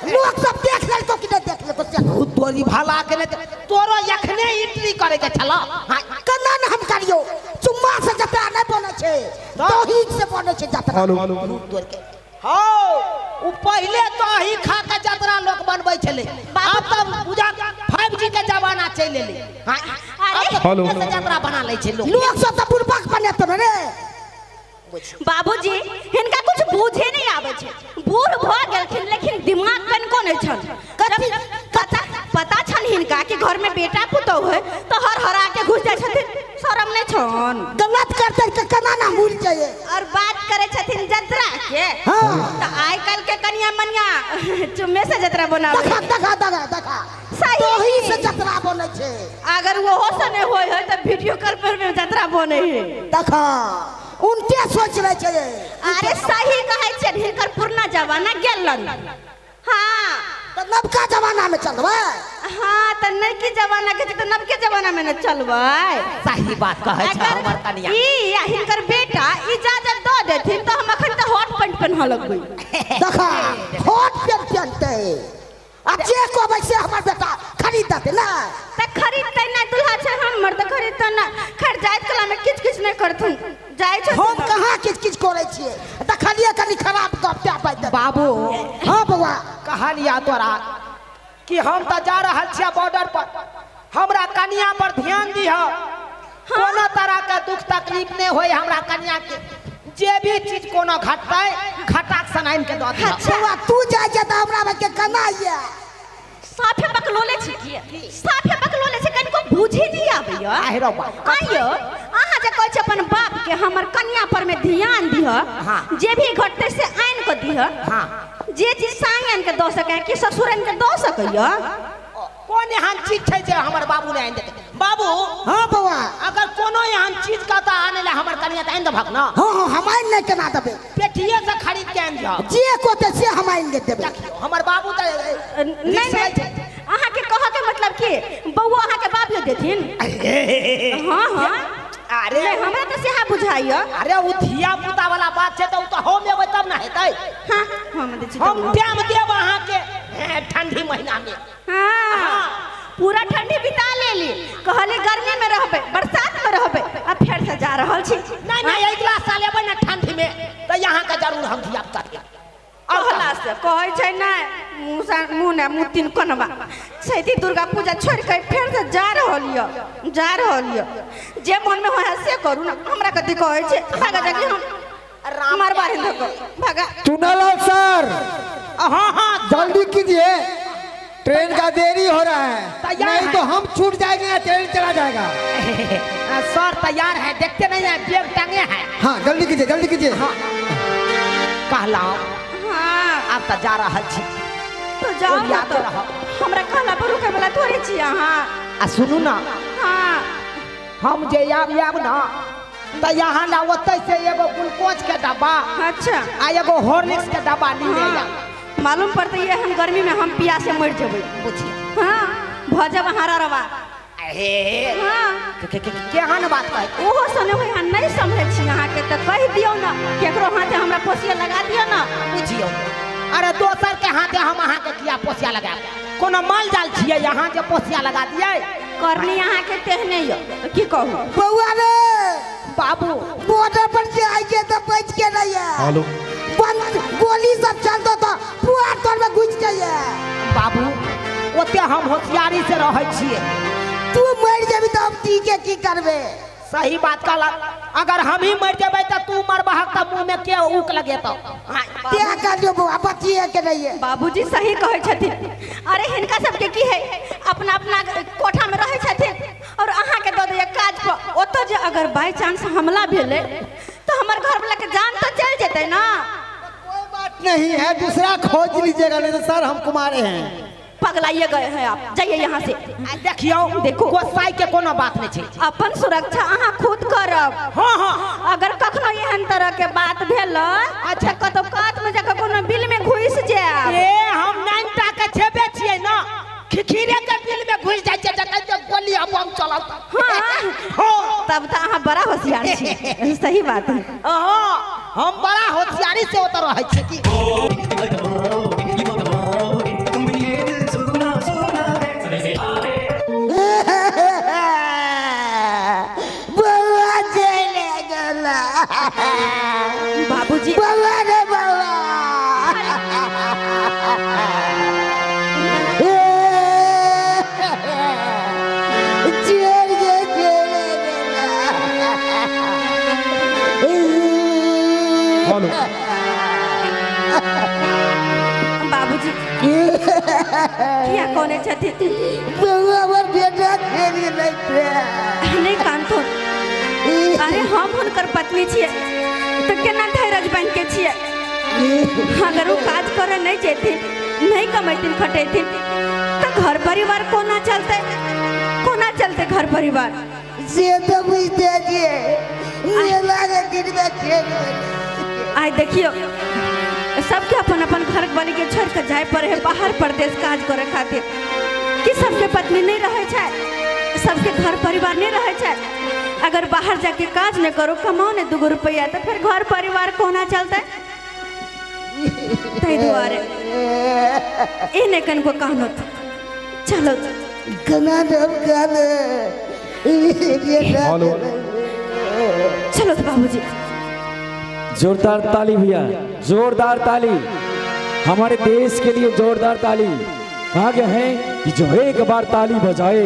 लोग सब देख लेलको कि नहीं देख लेलको से बहुत तोरी भला के ने तोरो एखने एंट्री करे के छला। हाँ, केना ने हम करियो? चुम्मा से जतरा नहीं बनै छै, दही से बनै छै जतरा। भूत तोड़ के हौ, उ पहिले दही खा के जतरा लोक बनबै छलै, आब तऽ बुझा 5G के जमाना चलि एलै। हाँ, आब तऽ हेलो। से जतरा बना लै छै लोक। लोग सब तऽ बुड़बक बनेतौ ने रे। बाबूजी हिनका कुछ बूझे नहीं आबै छै, बूढ़ भऽ गेलखिन लेकिन दिमाग कनिको नहीं छन। कथी? पता पता छन हिनका कि घर में बेटा पुतोह है तो हर हरा के घुस जाइ छथिन, शरम नहीं छन। गलत करते के केना ना भूल जाइए। और बात करे छथिन जतरा के। हाँ। तो आइ कल के कनिया मनिया चुम्मे से जतरा बनावे। देखा देखा देखा देखा। सही। दही से जतरा बनै छै। अगर ओहो से नहीं होय है तो वीडियो कॉल पर में जतरा बने है। देखा उनके सोच रहे छै। अरे सही कहै छियनि, हिनकर पुरना जमाना गेलन। हाँ। तऽ नवका जमाना में चलबै। हाँ, तऽ नवके जमाना के छै तऽ नवके जमाना में ने चलबै। सही बात कहै छै अगर हमर कनिया। ई आ हिनकर बेटा इजाजत दऽ देथिन तऽ हम अखन तऽ हॉट पैंट पेन्हऽ लगबै। देखा हॉट पैंट पेन्हतै आ जे कहबै से हमर बेटा खरीद देतै ने। तऽ खरीदतै नहि, दुल्हा छै हमर तऽ खरीदतै नहि। खैर जाइत कला में किछु किछु नहि करथुन, जाइ छथिन। हम कहाँ किछु किछु करै छियै, देखलियै कनि खराब गप टा बाजि देलकै। बाबू। हाँ बौआ। कहलिया तोरा कि हम तऽ जा रहल छियै बॉर्डर पर, हमरा कनिया पर ध्यान दिह, कोनो तरह के दुख तकलीफ नहि होय हमरा कनिया के, जे भी चीज कोनो घटतै घटाक सन आनि के दऽ दिह। अच्छा। बौआ तू जाइ छै तऽ हमरा के केना ये? साफे बकलोले छी की? साफे बकलोले छी, कनिको बुझे नहीं आबैया। आहे रौ बा। आइयो अहाँ जे कहै छी अपन बाप के हमर कनिया पर में ध्यान दिह, हाँ। जे भी घटतै से आनि के दिह। हाँ। जे चीज साँग आनि के दऽ सकै कि ससुर आनि के दऽ सकैया? कोन एहन चीज छै जे हमर बाबू नहि आनि देतै? बाबू। हाँ बौआ। अगर कोनो एहन चीज कहता आनै लए हमर कनिया तऽ आनि देबहक ना? हाँ हाँ, हम आनि नहि केना देबै? पेटिए से खरीद के आनि दिहक। जे कहतै से हम आनि के देबै। देखियौ हमर बाबू तऽ नहीं रिक्स नहीं, लै छै। अहाँ के कहऽ के मतलब कि बौआ अहाँ के बाबियो देथिन? हाँ हाँ। अरे नहीं, हमरा तऽ सएह बुझाइया। अरे ओ धिया पुता वाला बात छै तऽ ओ तऽ हम एबै तब ना हेतै। हाँ, हम दै छी हम तब। टाइम देब अहाँ के ठंडी महीना में। हाँ, पूरा ठंडी बिता लेली, कहली गर्मी में रहबै, बरसात में रहबै, आ फेर से जा रहल छी। नहीं नहीं, अगला साल एबै ना ठंडी में तऽ यहाँ के जरूर हम धिया पुता देब। कहला से कहै छै नहि, मुँह सा मुँह नहि मुँह तीन कोनबा छैती दुर्गा पूजा छोड़ि के फेर से जा रहल यऽ, जा रहल यऽ। जे मन में होय से करू ना, हमरा कथी कहै छै? भागा जाके हम मारबा हिन धक भागा। चुनालाल सर। हाँ हाँ, जल्दी कीजिए, ट्रेन का देरी हो रहा है, तैयार नहीं है। तो हम छूट जाएंगे या ट्रेन चला जाएगा। सर तैयार है, देखते नहीं है बैग टंगे हैं। हाँ जल्दी कीजिए, जल्दी कीजिए। हाँ कहलाओ। हाँ। आब तऽ जा रहल छी। तो जाओ ना ओरिया के तो। रहब। हमरा कहला पर रुकै वाला थोड़े छी अहाँ। आ सुनू ना। हाँ। हम जे आब आब ना तऽ यहाँ ला ओतै से एगो ग्लूकोज के डब्बा। अच्छा। आ एगो हॉर्लिक्स के डब्बा ली ले हाँ। आब। मालूम पड़तै ये हम गर्मी में हम प्यास से मर जेबै। बुझिए। हाँ, भऽ जाब अहाँ रवा। अहे। हाँ। के, के, के, केहन बात कहै? ओहो सने होय अहाँ नहीं समझै छी अहाँके तऽ कहि दियौ ना, केकरो हाथे हमरा पोसिया लगा दियौ ना। बुझियौ। अरे दोसर के हाथे हम अहाँके किया पोसिया लगायब? कोनो माल जाल छियै अहाँ जे पोसिया लगा दियै? करनी अहाँके तेहने यऽ, तऽ की कहू? बौआ रे। बाबू। बॉर्डर पर जे आइ के तऽ बचि के नहि ये। हेलो। बंद गोली सब चलतो तऽ पुआर तर में घुसि जाइए। बाबू, ओते हम होशियारी से रहै छियै। तू मरि जेबी तऽ हम टीके की करबै? सही बात कहला, अगर हम ही मरि जेबै तऽ तू मरबहक तऽ मुँह में के ऊक लगेतौ? तें कहलियौ बौआ, बचिए के नहि ये। बाबूजी सही कहै छथिन। अरे हिनका सबके की है, अपना अपना कोठा में रहै छथिन और अहाँके दऽ दैया काज पर। ओतऽ जे अगर बाई चांस हमला भेलै तऽ हमर घरवला के जान तऽ चलि जेतै ना। कोई बात नहीं है, दूसरा खोज लीजिएगा, नहीं तो सर हम कुमारे हैं। पगलाइए गए हैं आप, जाइए यहाँ से। आ देखियौ, देखो। गोसाई के कोनो बात नहीं छै। अपन सुरक्षा अहाँ खुद करब। हाँ हाँ। अगर कखनो एहन तरह के बात भेल, अच्छा कतौ कात में जाके कोनो बिल में घुसि जायब। ए हम नाइनटा के छेबे छियै ना, खिखिरे के बिल में घुसि जाइ छियै जतऽ जे गोली आ बम चलल। हाँ। हाँ। तब तऽ अहाँ बड़ा होशियार छी। सही बात है। हाँ, हम बड़ा होशियारी से ओतऽ रहै छियै की। किया कोने छथिन? बउआ हमर बेटा खेल गेलै। नहि कानथुन। अरे हम हुनकर पत्नी छियै तऽ केना धैरज बनि के छियै? अगर ओ काज करे नहि जेथिन, नहि कमेथिन खटेथिन तऽ घर परिवार कोना चलतै? कोना चलतै घर परिवार? से तऽ बुझते छियै, मेला के दिनमे खेल गेलै। आइ देखियौ, सबके अपन अपन घर वाली के छोड़ के जाय पड़े है बाहर परदेश काज करे खातिर। कि सबके पत्नी नहीं रहे छै? सबके घर परिवार नहीं रहे छै? अगर बाहर जाके काज नहीं करो, कमाओ नहीं 2 रुपया, तो फिर घर परिवार कोना चलते? ताहि दुआरे ई नहीं कनको कहनो। चलो। केना देब काने बेटा? हेलो। चलो तो बाबूजी। जोरदार ताली भैया, जोरदार ताली, हमारे देश के लिए जोरदार ताली। भाग्य है कि जो एक बार ताली बजाए।